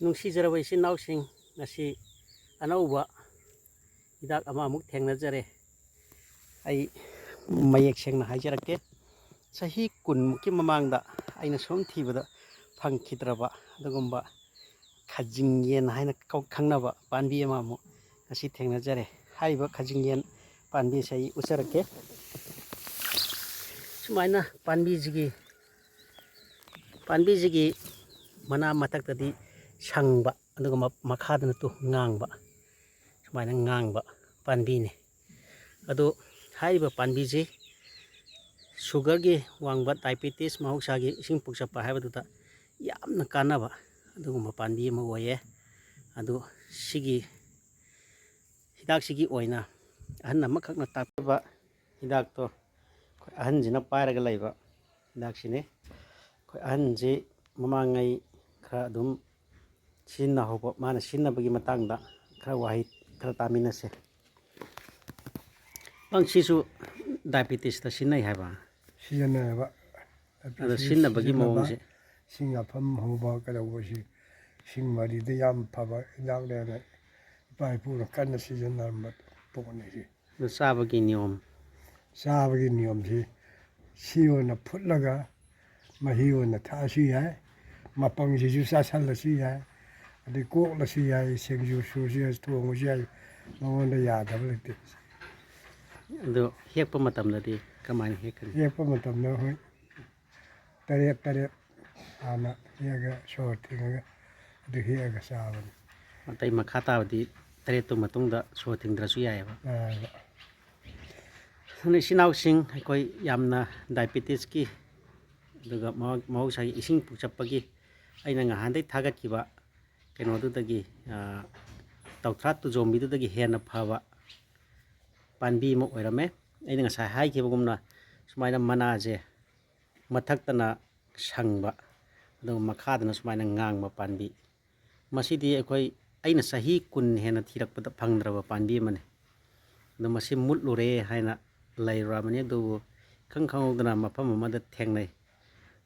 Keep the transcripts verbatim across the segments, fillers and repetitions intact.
ꯅꯨꯡꯁꯤꯖꯔꯕ ꯏꯆꯤꯟ ꯏꯅꯥꯎꯁꯤꯡ, ꯉꯁꯤ ꯑꯅꯧꯕ ꯍꯤꯗꯥꯛ ꯑꯃꯃꯨꯛ ꯊꯦꯡꯅꯖꯔꯦ꯫ ꯑꯩ ꯃꯌꯦꯛ ꯁꯦꯡꯅ ꯍꯥꯏꯖꯔꯛꯀꯦ꯫ ꯆꯍꯤ ꯀꯨꯟꯃꯨꯛꯀꯤ ꯃꯃꯥꯡꯗ ꯑꯩꯅ ꯁꯨꯝ ꯊꯤꯕꯗ ꯐꯪꯈꯤꯗ꯭ꯔꯕ ꯑꯗꯨꯒꯨꯝꯕ ꯈꯖꯤꯡ ꯌꯦꯟ ꯍꯥꯏꯅ ꯀꯧ-, ꯈꯪꯅꯕ ꯄꯥꯝꯕꯤ ꯑꯃꯃꯨꯛ ꯉꯁꯤ ꯊꯦꯡꯅꯖꯔꯦ꯫ ꯍꯥꯏꯔꯤꯕ ꯈꯖꯤꯡ ꯌꯦꯟ ꯄꯥꯝꯕꯤꯁꯦ ꯑꯩ ꯎꯠꯆꯔꯛꯀꯦ꯫ ꯁꯨꯃꯥꯏꯅ ꯄꯥꯝꯕꯤꯁꯤꯒꯤ, ꯄꯥꯝꯕꯤꯁꯤꯒꯤ ꯃꯅꯥ ꯃꯊꯛꯇꯗꯤ ꯁꯪꯕ, ꯑꯗꯨꯒ ꯃ-, ꯃꯈꯥꯗꯅ ꯇꯨ ꯉꯥꯡꯕ, ꯁꯨꯃꯥꯏꯅ ꯉꯥꯡꯕ ꯄꯥꯝꯕꯤꯅꯤ꯫ ꯑꯗꯨ ꯍꯥꯏꯔꯤꯕ ꯄꯥꯝꯕꯤꯁꯤ ꯁꯨꯒꯔꯒꯤ ꯋꯥꯡꯕ, ꯗꯥꯏꯕꯦꯇꯤꯁ, ꯃꯍꯧꯁꯥꯒꯤ ꯏꯁꯤꯡ ꯄꯨꯛꯆꯠꯄ ꯍꯥꯏꯕꯗꯨꯗ ꯌꯥꯝꯅ ꯀꯥꯟꯅꯕ ꯑꯗꯨꯒꯨꯝꯕ ꯄꯥꯝꯕꯤ ꯑꯃ ꯑꯣꯏꯌꯦ꯫ ꯑꯗꯨ ꯁꯤꯒꯤ ꯍꯤꯗꯥꯛꯁꯤꯒꯤ ꯑꯣꯏꯅ ꯑꯍꯟ ꯑꯃꯈꯛꯅ ꯇꯥꯛꯄꯤꯕ ꯍꯤꯗꯥꯛꯇꯣ ꯑꯩꯈꯣꯏ ꯑꯍꯟꯁꯤꯅ ꯄꯥꯏꯔꯒ ꯂꯩꯕ ꯍꯤꯗꯥꯛꯁꯤꯅꯤ꯫ ꯑꯩꯈꯣꯏ ꯑꯍꯟꯁꯤ ꯃꯃꯥꯡꯉꯩ ꯈꯔ ꯑꯗꯨꯝ ꯁꯤꯖꯤꯟꯅꯍꯧꯕ, ꯃꯥꯅ ꯁꯤꯖꯤꯟꯅꯕꯒꯤ ꯃꯇꯥꯡꯗ ꯈꯔ ꯋꯥꯍꯩ ꯈꯔ ꯇꯥꯃꯤꯟꯅꯁꯦ꯫ ꯅꯪ ꯁꯤꯁꯨ ꯗꯥꯏꯕꯦꯇꯤꯁꯇ ꯁꯤꯖꯤꯟꯅꯩ ꯍꯥꯏꯕ? ꯁꯤꯖꯤꯟꯅꯩꯌꯦꯕ꯫ ꯑꯗꯣ ꯁꯤꯖꯤꯟꯅꯕꯒꯤ ꯁꯤꯖꯤꯟꯅꯕ, ꯃꯑꯣꯡꯁꯦ? ꯏꯁꯤꯡ ꯑꯐꯝ ꯍꯧꯕ ꯀꯩꯗꯧꯕꯁꯤ, ꯏꯁꯤꯡ ꯃꯔꯤꯗ ꯌꯥꯝ ꯐꯕ ꯍꯤꯗꯥꯛꯅꯦꯅ ꯏꯄꯥ ꯏꯄꯨꯅ ꯀꯟꯅ ꯁꯤꯖꯤꯟꯅꯔꯝꯕ ꯄꯣꯠꯅꯤ ꯁꯤ꯫ ꯑꯗꯣ ꯆꯥꯕꯒꯤ ꯅꯤꯌꯣꯝ? ꯆꯥꯕꯒꯤ ꯅꯤꯌꯣꯝꯁꯤ ꯁꯤ ꯑꯣꯏꯅ ꯐꯨꯠꯂꯒ ꯃꯍꯤ ꯑꯣꯏꯅ ꯊꯛꯑꯁꯨ ꯌꯥꯏ, ꯃꯄꯪꯁꯤꯁꯨ ꯆꯥꯁꯜꯂꯁꯨ ꯌꯥꯏ, ꯑꯗꯩ ꯀꯣꯛꯂꯁꯨ ꯌꯥꯏ, ꯁꯤꯡꯖꯨ ꯁꯨꯔꯁꯨ ꯌꯥꯏ, ꯊꯣꯡꯉꯁꯨ ꯌꯥꯏ, ꯃꯉꯣꯟꯗ ꯌꯥꯗꯕ ꯂꯩꯇꯦ꯫ ꯑꯗꯣ ꯍꯦꯛꯄ ꯃꯇꯝꯗꯗꯤ ꯀꯃꯥꯏꯅ ꯍꯦꯛꯀꯅꯤ? ꯍꯦꯛꯄ ꯃꯇꯝꯗ ꯍꯣꯏ, ꯇꯔꯦꯠ ꯇꯔꯦꯠ ꯍꯥꯟꯅ ꯍꯦꯛꯑꯒ ꯁꯣꯔ ꯊꯤꯡꯉꯒ ꯑꯗꯨ ꯍꯦꯛꯑꯒ ꯆꯥꯕꯅꯤ꯫ ꯑꯇꯩ ꯃꯈꯥ ꯇꯥꯕꯗꯤ ꯇꯔꯦꯠꯇꯨ ꯃꯇꯨꯡꯗ ꯁꯣꯔ ꯊꯤꯡꯗ꯭ꯔꯁꯨ ꯌꯥꯏꯑꯕ꯫ ꯌꯥꯏꯑꯕ꯫ ꯑꯗꯨꯅ ꯏꯆꯤꯟ ꯏꯅꯥꯎꯁꯤꯡ, ꯑꯩꯈꯣꯏ ꯌꯥꯝꯅ ꯗꯥꯏꯕꯦꯇꯤꯁꯀꯤ, ꯑꯗꯨꯒ ꯃꯍꯧ-, ꯃꯍꯧꯁꯥꯒꯤ ꯏꯁꯤꯡ ꯄꯨꯛꯆꯠꯄꯒꯤ ꯑꯩꯅ ꯉꯍꯥꯟꯗꯩ ꯊꯥꯒꯠꯈꯤꯕ ꯀꯩꯅꯣꯗꯨꯗꯒꯤ, ꯑ, ꯇꯧꯊ꯭ꯔꯥ ꯇꯨꯖꯣꯝꯕꯤꯗꯨꯗꯒꯤ ꯍꯦꯟꯅ ꯐꯕ ꯄꯥꯝꯕꯤ ꯑꯃ ꯑꯣꯏꯔꯝꯃꯦ꯫ ꯑꯩꯅ ꯉꯁꯥꯏ ꯍꯥꯏꯈꯤꯕꯒꯨꯝꯅ ꯁꯨꯃꯥꯏꯅ ꯃꯅꯥꯁꯦ ꯃꯊꯛꯇꯅ ꯁꯪꯕ, ꯑꯗꯨꯒ ꯃꯈꯥꯗꯅ ꯁꯨꯃꯥꯏꯅ ꯉꯥꯡꯕ ꯄꯥꯝꯕꯤ꯫ ꯃꯁꯤꯗꯤ ꯑꯩꯈꯣꯏ, ꯑꯩꯅ ꯆꯍꯤ ꯀꯨꯟ ꯍꯦꯟꯅ ꯊꯤꯔꯛꯄꯗ ꯐꯪꯗ꯭ꯔꯕ ꯄꯥꯝꯕꯤ ꯑꯃꯅꯤ꯫ ꯑꯗꯣ ꯃꯁꯤ ꯃꯨꯠꯂꯨꯔꯦ ꯍꯥꯏꯅ ꯂꯩꯔꯨꯔꯕꯅꯤ, ꯑꯗꯨꯕꯨ ꯏꯈꯪ ꯈꯪꯍꯧꯗꯅ ꯃꯐꯝ ꯑꯃꯗ ꯊꯦꯡꯅꯩ꯫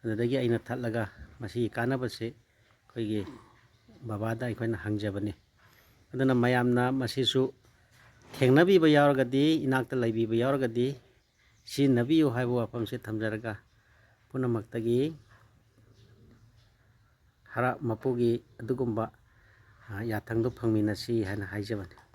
ꯑꯗꯨꯗꯒꯤ ꯑꯩꯅ ꯊꯠꯂꯒ ꯃꯁꯤꯒꯤ ꯀꯥꯟꯅꯕꯁꯤ ꯑꯩꯈꯣꯏꯒꯤ ꯕꯕꯥꯗ ꯑꯩꯈꯣꯏꯅ ꯍꯪꯖꯕꯅꯤ꯫ ꯑꯗꯨꯅ ꯃꯌꯥꯝꯅ ꯃꯁꯤꯁꯨ ꯊꯦꯡꯅꯕꯤꯕ ꯌꯥꯎꯔꯒꯗꯤ, ꯏꯅꯥꯛꯇ ꯂꯩꯕꯤꯕ ꯌꯥꯎꯔꯒꯗꯤ ꯁꯤꯖꯤꯟꯅꯕꯤꯌꯨ ꯍꯥꯏꯕ ꯋꯥꯐꯝꯁꯤ ꯊꯝꯖꯔꯒ, ꯄꯨꯝꯅꯃꯛꯇꯒꯤ ꯍꯔ ꯃꯄꯨꯒꯤ ꯑꯗꯨꯒꯨꯝꯕ, ꯑ, ꯌꯥꯊꯪꯗꯨ ꯐꯪꯃꯤꯟꯅꯁꯤ ꯍꯥꯏꯅ ꯍꯥꯏꯖꯕꯅꯤ꯫